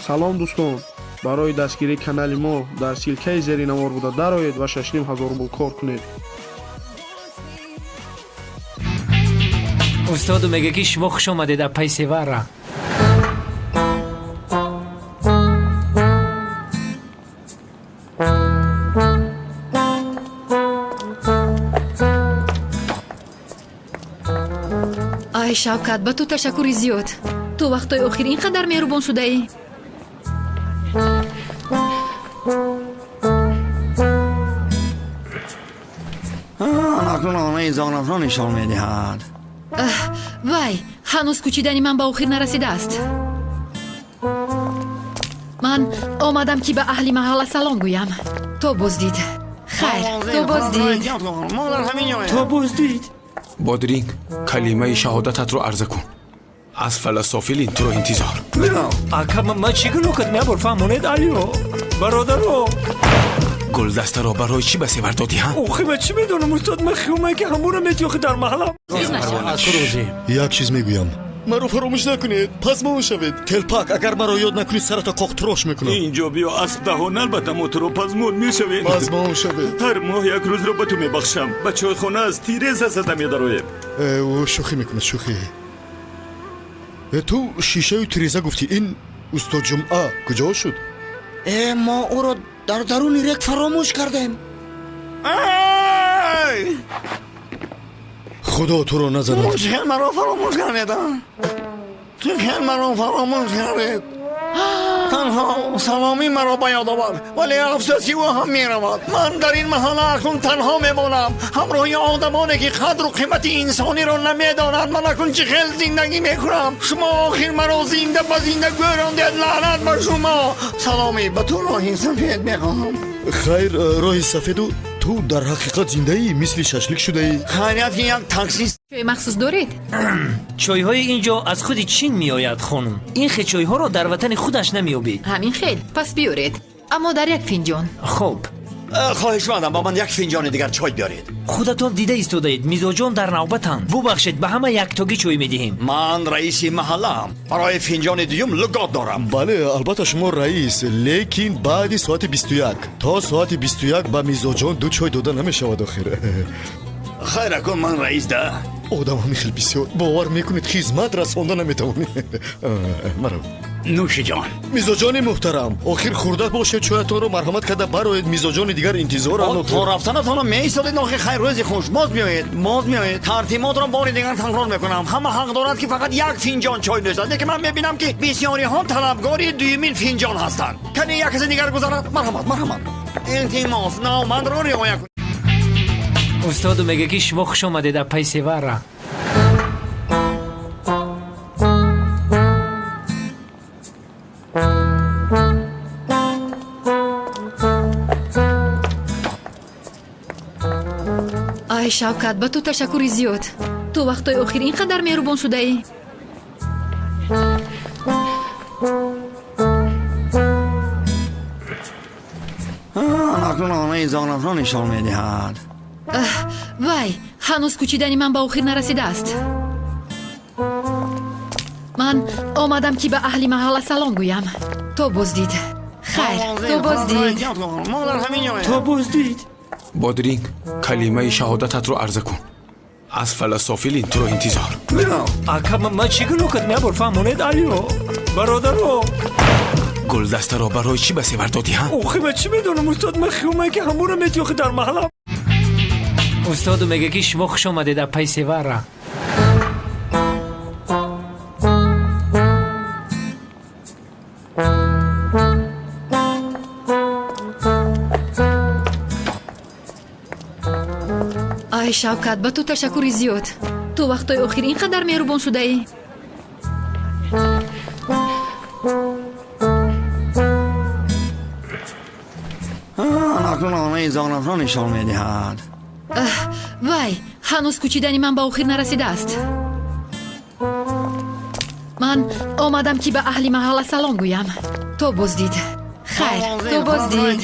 Салом, дӯстон! Барои дастгирии канали мо дар ссылка и зери навор буда дароед ва 6,5 ҳазор рубл кор кунед. Устоду мега, ки шумо хуш омадед, апай Севара. Ай, Шавкат, ба ту ташаккури зиёд. Ту вақтҳои охир ин қадар меҳрубон шудаӣ. Акнун онаи зонатро нишон медиҳад. Вай, ҳанӯз кӯчидани ман ба охир нарасидааст. Ман омадам, ки ба аҳли маҳалла салом гӯям. То боздид. Хайр, то боздид. То боздид. Бодринг, калимаи шаҳодататро арза кун. Аз фаласофилин туро интизор. Ака, ман чӣ гуноҳ кардам? Як бор фаҳмонед. Алё, бародаро! Гулдастаро барои чӣ ба Севар додӣ, ҳа? Охи, ман чӣ медонам, устод? Ман хиёмае, ки ҳамонро метиёхи дар маҳалла. Як чиз мегӯям: маро фаромӯш накунед, пазмон шавед. Телпак, агар маро ёд накунӣ, сарата қоқтирош мекунам. Инҷо биё, асп даҳон, албатта мо туро пазмон мешавем. Пазмон шавед. Ҳар моҳ як рӯзро ба ту мебахшам. Ба чойхона аз тиреза зада медароем. Ӯ шӯхӣ мекунад, шӯхӣ. Ту шишаю тиреза гуфтӣ, ин устод Ҷумъа куҷо шуд? Э, мо ӯро дар даруни рек фаромӯш кардем. Худо туро назанад. Чӣ хел маро фаромӯш кардед? Чӣ хел маро фаромӯш кардед? Танҳо Саломӣ маро ба ёд овард, вале афсӯси, ӯ ҳам меравад. Ман дар ин маҳалла акнун танҳо мемонам, ҳамроҳи одамоне, ки қадру қимати инсониро намедонанд. Ман акнун чӣ хел зиндагӣ мекунам? Шумо охир маро зинда ба зинда гӯрондед. Лаънат ба шумо! Саломӣ, ба ту роҳи сафед мехоҳам. Хайр, роҳи сафеду ту дар ҳақиқат зиндаӣ, мисли шашлик шудаӣ. Хайрият, ки як таксист. Чойи махсус доред? Чойҳои ин ҷо аз худи Чин меояд, хонум. Ин хел чойҳоро дар ватани худаш намеёбед. Ҳамин хел, пас биёред, аммо дар як финҷон. Хуб. Хоҳишмандам, ба ман як финҷони дигар чой биёред. Худатон дида истодаед, мизоҷон дар навбатанд. Бубахшед, ба ҳама яктогӣ чой медиҳем. Ман раиси маҳаллаам, барои финҷони дуюм лугот дорам. Бале, албатта, шумо раис, лекин баъди соати 21. То соати 21 ба мизоҷон ду чой дода намешавад охир. Хайр, акун ман раис да. Одам ҳамин хел бисёр, бовар мекунед, хизмат расонда наметавонӣ. Маро. Нӯши ҷон. Мизоҷони муҳтарам, охир хӯрда бошед чоятонро, марҳамат карда бароед, мизоҷони дигар интизоранд. То рафтанатонро меистодед охи. Хайр, рӯзи хуш, боз меоед, боз меоед. Тартиботро бори дигар такрор мекунам: ҳама ҳақ дорад, ки фақат як финҷон чой нӯшад, лекин ман мебинам, ки бисёриҳо талабгори дуюмин финҷон ҳастанд. Кани як касе дигар гузарад. Марҳамат, марҳамат. Илтимос, навбатро риоя кунед. Устоду мега, ки шумо хуш омадед, апай Севара. Ай, Шавкат, ба ту ташаккури зиёд. Ту вақтҳои охир ин қадар меҳрубон шудаӣ. Акнун онаи зонатро нишон медиҳад. Вай, ҳанӯз кӯчидани ман ба охир нарасидааст. Ман омадам, ки ба аҳли маҳалла салом гӯям. То боздид. Хайр, то боздид. То боздид. Бодринг, калимаи шаҳодататро арза кун. Аз фаласофилин туро интизор. Ака, ман чӣ гуноҳ кардам? Як бор фаҳмонед. Алё, бародаро! Гулдастаро барои чӣ ба Севар додӣ, ҳа? Охи, ман чӣ медонам, устод? Ман хиёмае, ки ҳамонро метиёхи дар маҳалла. Устоду мега, ки шумо хуш омадед, апай Севара. Ай, Шавкат, ба ту ташаккури зиёд. Ту вақтҳои охир ин қадар меҳрубон шудаӣ. Акнун онаи зонатро нишон медиҳад. Вай, ҳанӯз кӯчидани ман ба охир нарасидааст. Ман омадам, ки ба аҳли маҳалла салом гӯям. То боздид. Хайр, то боздид.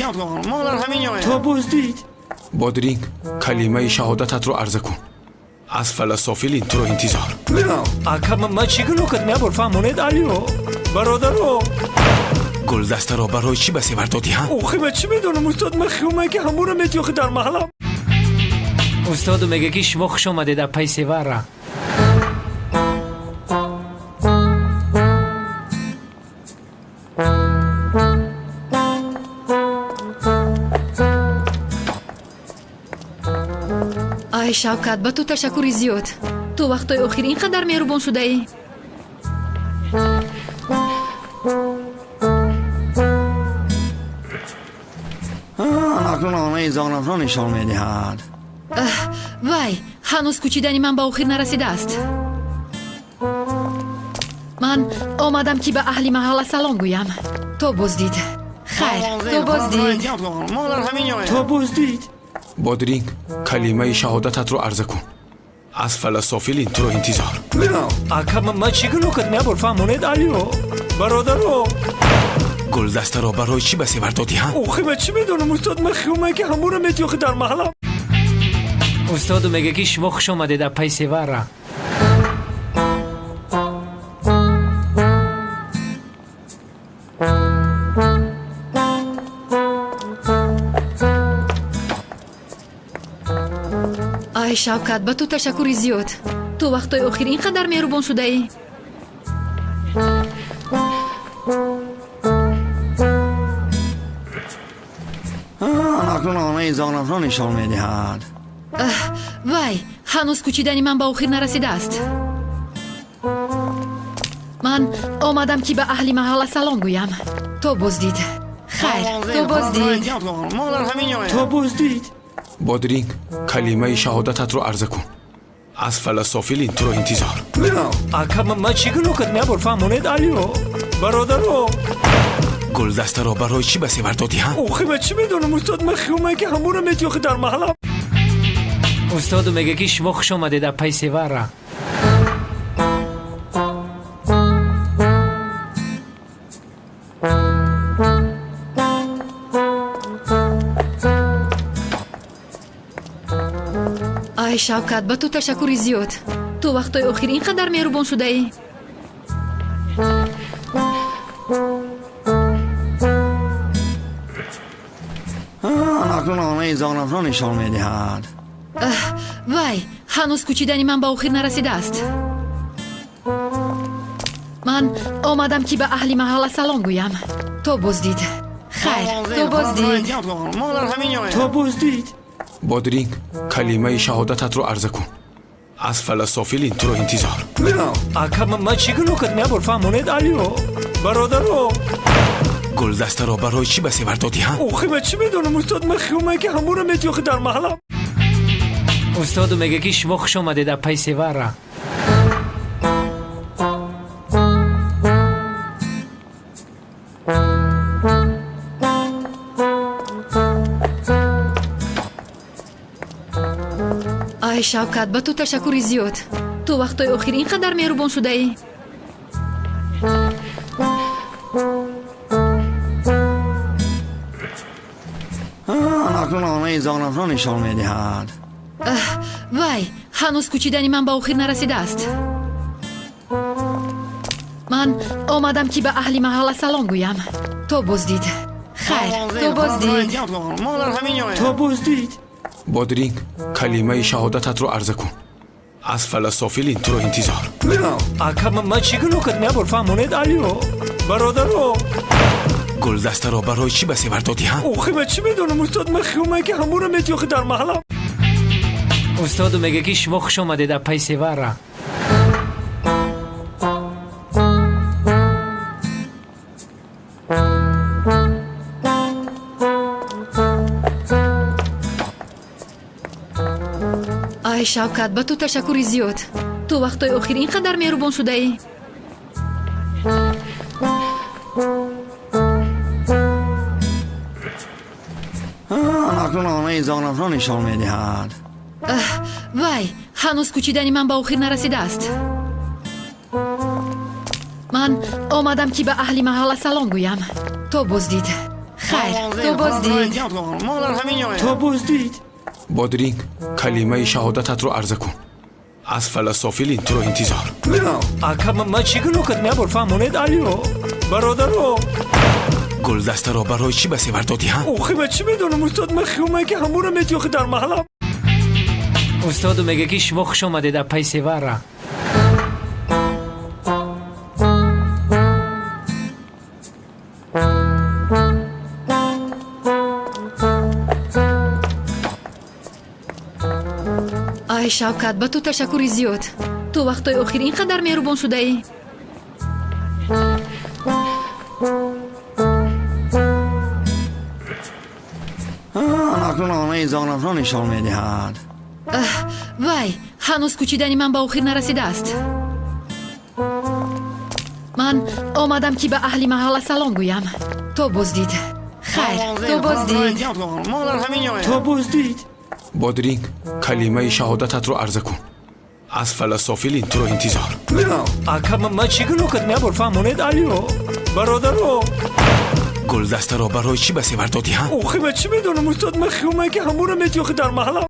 То боздид. Бодринг, калимаи шаҳодататро арза кун. Аз фаласофилин туро интизор. Ака, ман чӣ гуноҳ кардам? Як бор фаҳмонед. Алё, бародаро! Гулдастаро барои чӣ ба Севар додӣ, ҳа? Охи, ман чӣ медонам, устод, ман хиёмае ки ҳамонро метиёхи дар маҳалла. Устоду мега ки шумо хуш омадед, апай Севара. Ай Шавкат, ба ту ташаккури зиёд. Ту вақтҳои охир ин қадар меҳрубон шудаӣ. Акнун онаи зонатро нишон медиҳад. Вай, ҳанӯз кӯчидани ман ба охир нарасидааст. Ман омадам, ки ба аҳли маҳалла салом гӯям. То боздид. Хайр, то боздид. То боздид. Бодринг, калимаи шаҳодататро арза кун. Аз фаласофилин туро интизор. Ака, ман чӣ гуноҳ кардам? Як бор фаҳмонед, алё, бародаро. Гулдастаро барои чӣ ба Севар додӣ, ҳа? Охи, ман чӣ медонам, устод, ман хиёмае ки ҳамонро метиёхи дар маҳалла. Устоду мега ки шумо хуш омадед, апай Севара. Ай Шавкат, ба ту ташаккури зиёд. Ту вақтҳои охир ин қадар меҳрубон шудаӣ. Акнун онаи зонатро нишон медиҳад. Вай, ҳанӯз кӯчидани ман ба охир нарасидааст. Ман омадам, ки ба аҳли маҳалла салом гӯям. То боздид. Хайр, то боздид. То боздид. Бодринг, калимаи шаҳодататро арза кун. Аз фаласофилин туро интизор. Ака, ман чӣ гуноҳ кардам? Як бор фаҳмонед, алё, бародаро. Гулдастаро барои чӣ ба Севар додӣ, ҳа? Охи, ман чӣ медонам, устод, ман хиёмае ки ҳамонро метиёхи дар маҳалла. Устоду мега ки шумо хуш омадед, апай Севара. Ай Шавкат, ба ту ташаккури зиёд. Ту вақтҳои охир ин қадар меҳрубон шудаӣ. Акнун онаи зонатро нишон медиҳад. Вай, ҳанӯз кӯчидани ман ба охир нарасидааст. Ман омадам, ки ба аҳли маҳалла салом гӯям. То боздид. Хайр, то боздид. То боздид. Бодринг, калимаи шаҳодататро арза кун. Аз фаласофилин туро интизор. Ака, ман чӣ гуноҳ кардам? Як бор фаҳмонед, алё, бародаро. Гулдастаро барои чӣ ба Севар додӣ, ҳа? Охи, ман чӣ медонам, устод, ман хиёмае ки ҳамонро метиёхи дар маҳалла. Устоду мега ки шумо хуш омадед, апай Севара. Ай Шавкат, ба ту ташаккури зиёд. Ту вақтҳои охир ин қадар меҳрубон шудаӣ. Акнун онаи зонатро нишон медиҳад. Вай, ҳанӯз кӯчидани ман ба охир нарасидааст. Ман омадам, ки ба аҳли маҳалла салом гӯям. То боздид. Хайр, то боздид. То боздид. Бодринг, калимаи шаҳодататро арза кун. Аз фаласофилин туро интизор. Ака, ман чӣ гуноҳ кардам? Як бор фаҳмонед, алё, бародаро. Гулдастаро барои чӣ ба Севар додӣ, ҳа? Охи, ман чӣ медонам, устод, ман хиёмае ки ҳамонро метиёхи дар маҳалла. Устоду мега ки шумо хуш омадед, апай Севара. Ай Шавкат, ба ту ташаккури зиёд. Ту вақтҳои охир ин қадар меҳрубон шудаӣ. Акнун онаи зонатро нишон медиҳад. Вай, ҳанӯз кӯчидани ман ба охир нарасидааст. Ман омадам, ки ба аҳли маҳалла салом гӯям. То боздид. Хайр, то боздид. То боздид. Бодринг, калимаи шаҳодататро арза кун. Аз фаласофилин туро интизор. Ака, ман чӣ гуноҳ кардам? Як бор фаҳмонед, алё, бародаро. Гулдастаро барои чӣ ба Севар додӣ, ҳа? Охи ман чӣ медонам, устод, ман хиёмае ки ҳамонро метиёхи дар маҳалла. Устоду мега ки шумо хуш омадед, апай Севара. Ай Шавкат, ба ту ташаккури зиёд. Ту вақтҳои охир ин қадар меҳрубон шудаӣ. Акнун онаи зонатро нишон медиҳад. Вай, ҳанӯз кӯчидани ман ба охир нарасидааст. Ман омадам, ки ба аҳли маҳалла салом гӯям. То боздид. Хайр, то боздид. Мо дар ҳамин ҷоем. То боздид. Бодринг, калимаи шаҳодататро арза кун. Аз фаласофилин туро интизор. Ака, ман чӣ гуноҳ кардам? Як бор фаҳмонед, алё бародаро. Гулдастаро барои чӣ ба Севар додӣ, ҳа? Охи ман чӣ медонам, устод, ман хиёмае ки ҳамонро метиёхи дар маҳалла.